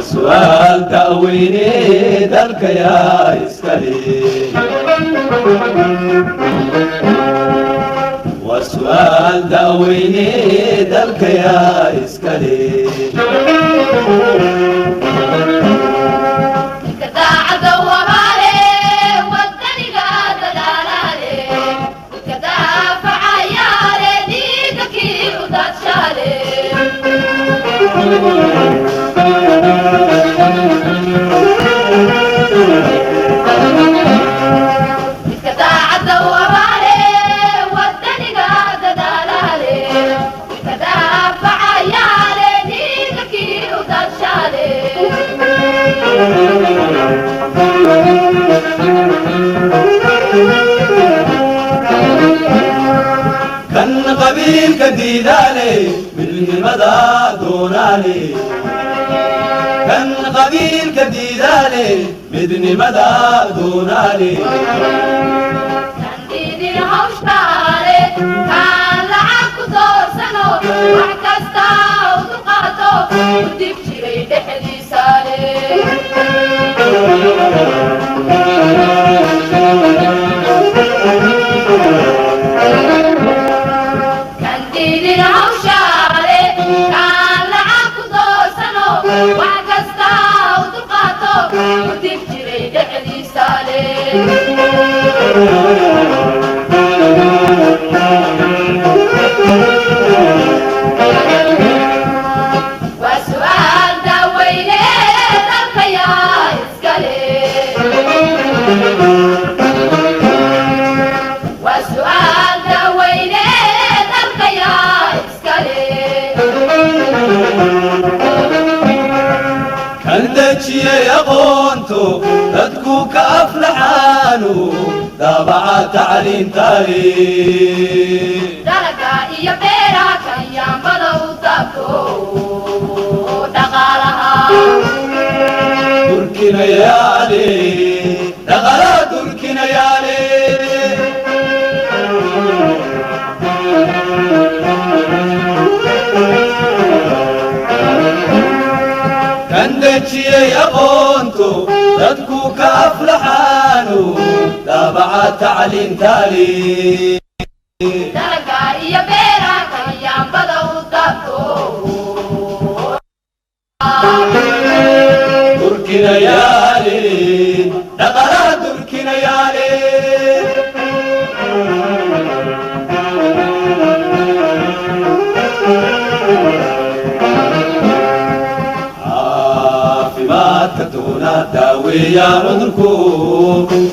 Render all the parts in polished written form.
Waa su'aal da'weyne, dalka yaa iskale? Waa su'aal da'weyne, dalka yaa iskale? Daacadda wabaale, wadaniga dadaalaale, dadka daafacayaale, dhiiga kii u daadshaale. Midka daacadda wabaale, wadaniga dadaalaale, dadka daafacayaale, dhiiga kii u daadshaale. Kan qabiilka diidaale, midnimada doonaale. Kan qabiilka diidaale, midnimada doonaale. Kan hawshtaale, kaan lacag ku doorsano, wax kasta u dulqaato, u dib jiray dhexdiisaale. Kan diidin hawshaale, kaan lacag ku doorsano, wax kasta u dulqaato, u dib jiray dhexdiisaale. Waa su'aal daaweyne, dalka yaa iskale? Waa su'aal daaweyne, dalka yaa iskale? Kan dejiyey aqoonto, dadku ka aflaxaanu, daabaca tacliintaale. Dalaga iyo beeraha, kan yaambada u daabto dhaqaalaha. Durkinayaale, dhaqala durkinayaale. Kan dejiyey aqoonto, dadku ka aflaxaanu, daabaca tacliintaale. Dalaga iyo beeraha, kan yaambada u daabto Durkinayaale, dhaqala durkinayaale. Caafimaadka doona, daaweeya cudurku,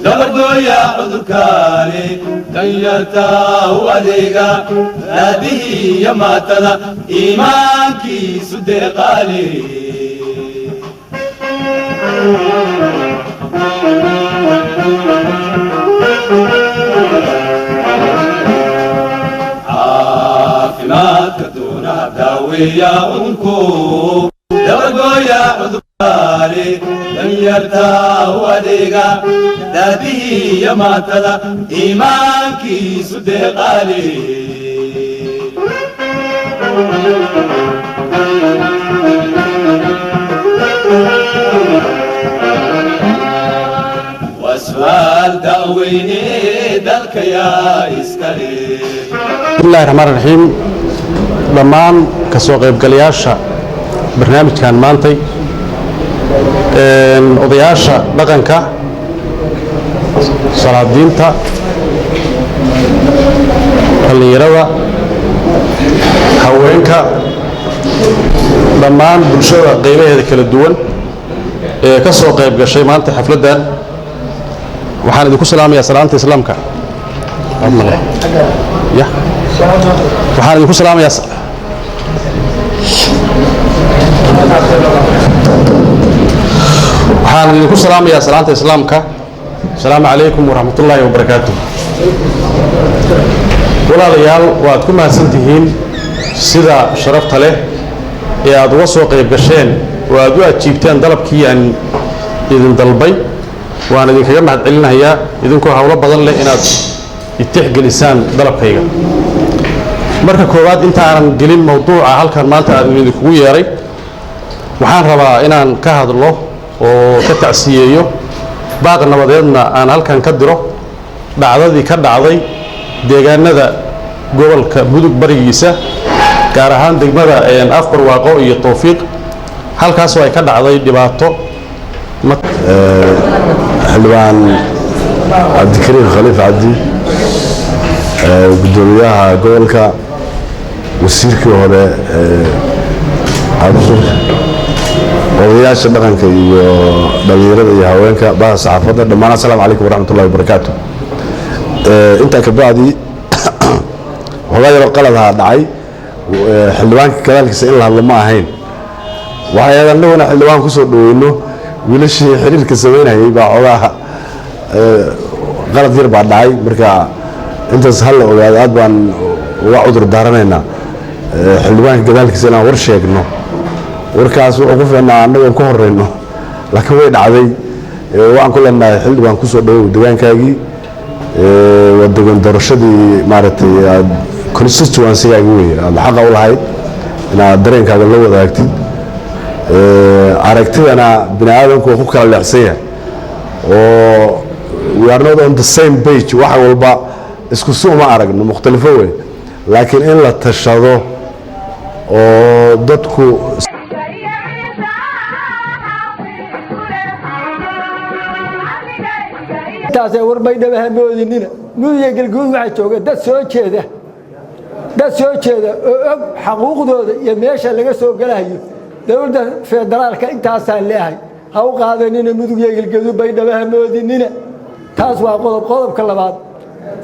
dabargooya cudurkaani, danyarta u adeega, daadihii iyo maatada, iimaankiisu deeqaale. Caafimaadka doona, daaweeya cudurku, dabargooya cudurkaani, danyarta u adeega, daadihii iyo maatada, iimaankiisu deeqaale. Waa su'aal da'weyne, dalka yaa iskale? Bismillahi raxmaan raxiim. Dhammaan ka soo qaybgalayaasha barnaamijkan maantay, odayaasha dhaqanka, salaadiinta, dhallinyarada, haweenka, dhammaan bulshada qaybaheeda kala duwan ee ka soo qayb gashay maanta xafladdan, waxaan idinku salaamayaa salaanta Islaamka. Ya, waxaan idinku salaamayaa, waxaan idinku salaamayaa salaanta Islaamka. Asalaamu calaykum waraxmat ullaahi wabarakaatu. Walaalayaal, waad ku mahadsan tihiin sida sharafta leh ee aad uga soo qayb gasheen oo aad u ajiibteen dalabkii aan idin dalbay. Waan idinkaga mahad celinayaa idinkoo howlo badan leh inaad itixgelisaan dalabkayga. Marka koowaad, intaanan gelin mowduuca halkan maanta aan idinkugu yeeray, Waxaan rabaa inaan ka hadlo oo ka tacsiyeeyo, baaq nabadeedna aan halkan ka diro dhacdadii ka dhacday deegaanada gobolka Mudug barigiisa, gaar ahaan degmada Afbarwaaqo iyo Towfiiq, halkaasoo ay ka dhacday dhibaato. Xildhibaan Cabdikariim Khaliif Cabdi, guddoomiyaha gobolka, wasiirkii hore Cabshir, odayaasha dhaqanka iyo dhalinyarada iyo haweenka, baha saxaafadda dhammaan, assalaamu calaykum waraxmatullahi wabarakaatu. Intaa ka bacdi, waxoogaa yaroo qaladaha dhacay. Xildhibaanka gadaalkiisa in la hadlo ma ahayn. Waxay ahayd annaguna xildhibaan kusoo dhaweyno. Wiilashii xiriirka samaynayay baa xoogaa qalad yar baa dhacay. Marka intaas hal la ogaado, aad baan uga cudur daaranaynaa xildhibaanka gadaalkiisa inaan war sheegno. Warkaas wuxuu ku fiicnaa annagoon ka horeyno, laakiin way dhacday. Waxaan ku leenahay, xildhibaan, kusoo dhawow degaankaagii. Waa degan doorashadii maaragtay aad constituency-gaagi wey aad xaqa u lahayd inaad dareenkaaga la wadaagtid. Aragtidana bini aadamku waa ku kala leexsan yahay oo we are not on the same page. Wax walba isku si uma aragno, mukhtalifo wey, laakiin in la tashado oo dadku Intaasee war Baydhaba ha moodinina. Mudug iyo Galguud waxaa jooga dad soo jeeda, dad soo jeeda oo og xaquuqdooda iyo meesha laga soo gelahayo dowladda federaalka. Intaasaan leehay, ha u qaadanina Mudug iyo Galguud Baydhaba ha moodinina. Taas waa qodob. Qodobka labaad,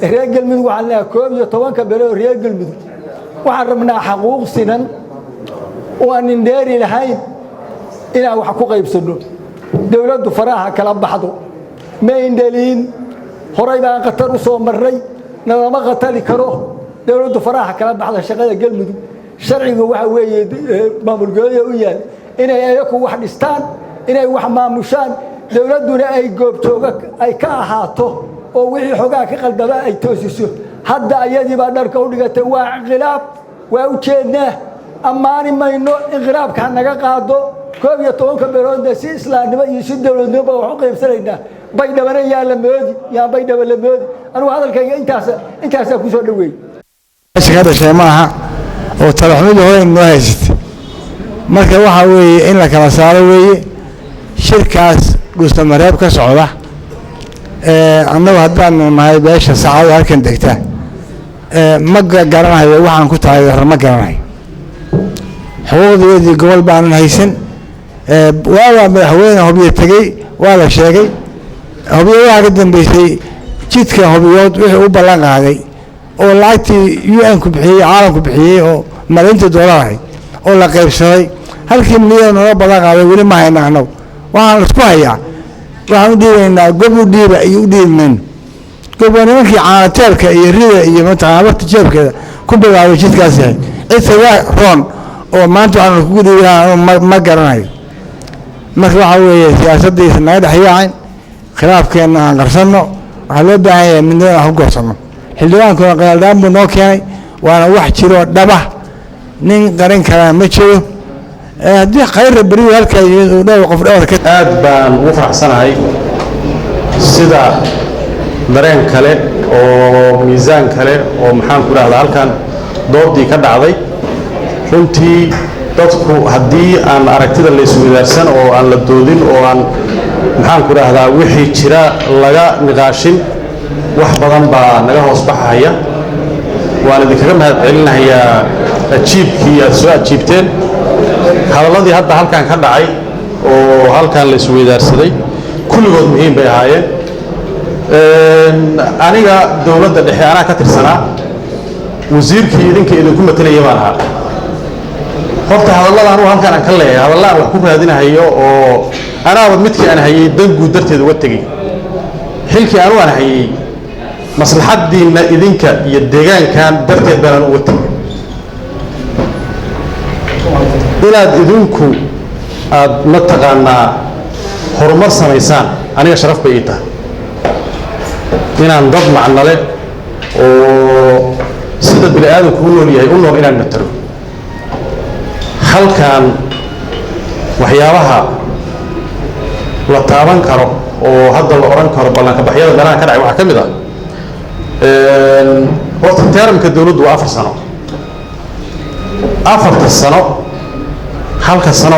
reer Galmudug waxaan leeyahay, 11-ka bele oo reer Galmudug waxaan rabnaa xaquuq sinan oo aan indheeri lahayn inaan wax ku qaybsanno. Dowladdu faraha kala baxdo, ma indheliin. Horay baan khatar u soo marray, nalama khatari karo. Dowladdu faraha kala baxda shaqada Galmudug. Sharciga waxa weeye maamul goboleeda u yaal inay ayaku wax dhistaan, inay wax maamushaan, dowladduna ay goobjooga ay ka ahaato oo wixii xogaa ka qaldaba ay toosiso. Hadda ayadii baa dharka u dhigatay, waa inqilaab, waa u jeednaa, ammaani mayno. Inqilaabka ha naga qaado. 11-ka beeloodna si islaamnimo iyo si dowladnimo baa wax u qaybsanaynaa. Baydhabana yaa la moodi, yaa Baydhaba la moodi. Anigu hadalkayga intaas intaasaa kusoo dhaweey. Meesha ka dhashay ma aha oo talaxumidii hore noo haysatay. Marka waxaa weeye in la kala saaro weeye shirkaas Dhuusamareeb ka socda. Annagu haddaanu nahay beesha Saacada halkan degta, ma garanayo waxaan ku taageero, ma garanayo. Xuquuqdeedii gobol baanan haysan. Waabaa madaxweyne Hobyo tegey, waa la sheegay. Hobyo waxaa ka dambeysay jidka Hobyood wixii u ballan qaaday oo lacagtii UN ku bixiyey, caalamku bixiyey oo malaynta doolar ahayd oo la qaybsaday. Halkii milyan noola ballan qaaday weli ma hayna. Annagu waxaan isku hayaa, waxaan u dhiibaynaa gob, u dhiiba iyo u dhiibi mayno. Gob waa nimankii caanateelka iyo rida iyo mataqaana lafta jeebkeeda ku bilaabay jidkaas yahay. Cid kaga roon oo maanta waxaan kugu dhiibi lahaa ma garanayo. Marka waxaa weeye siyaasaddiisa naga dhex yaacin, khilaafkeenna aan qarsanno. Waxaa loo baahan yahay midnimada aan ku goosanno. Xildhibaankuna qeeldhaan buu noo keenay, waana wax jiroo dhaba, nin qarin karaa ma jiro. Haddii Khayra beriyu halkaa yimid uu dhowr qof dhowr ka Aad baan ugu faraxsanahay sida dareen kale oo miisaan kale oo maxaan ku dhahdaa halkan doodii ka dhacday. Runtii dadku haddii aan aragtida la isweydaarsan oo aan la doodin oo aan maxaan ku dhahdaa wixii jira laga niqaashin, wax badan baa naga hoos baxaya. Waan idinkaga mahad celinayaa ajiibkii aad soo ajiibteen. Hadalladii hadda halkan ka dhacay oo halkan la isweydaarsaday kulligood muhiim bay ahaayeen. Aniga dowladda dhexe anaa ka tirsanaa, wasiirkii idinka idinku matelaya baan ahaa. Horta hadallada anugu halkaan aan ka leeyahay, hadalla aan wax ku raadinahayo oo anaaba midkii aan hayay dan guud darteed uga tegey, xilkii anu aan hayay maslaxaddiinna idinka iyo deegaankan darteed baanaan uga tegey. Inaad idinku aad mataqaanaa horumar samaysaan aniga sharaf bay ii tahay, inaan dad macnale oo sida bini aadamku u nool yahay u nool inaan matalo halkan. Waxyaabaha la taaban karo oo hadda la odhan karo ballankabaxyada meelaha ka dhacay waxaa ka mid ah, horta termka dowladdu waa 4 sano. 4-ta sano, halka sano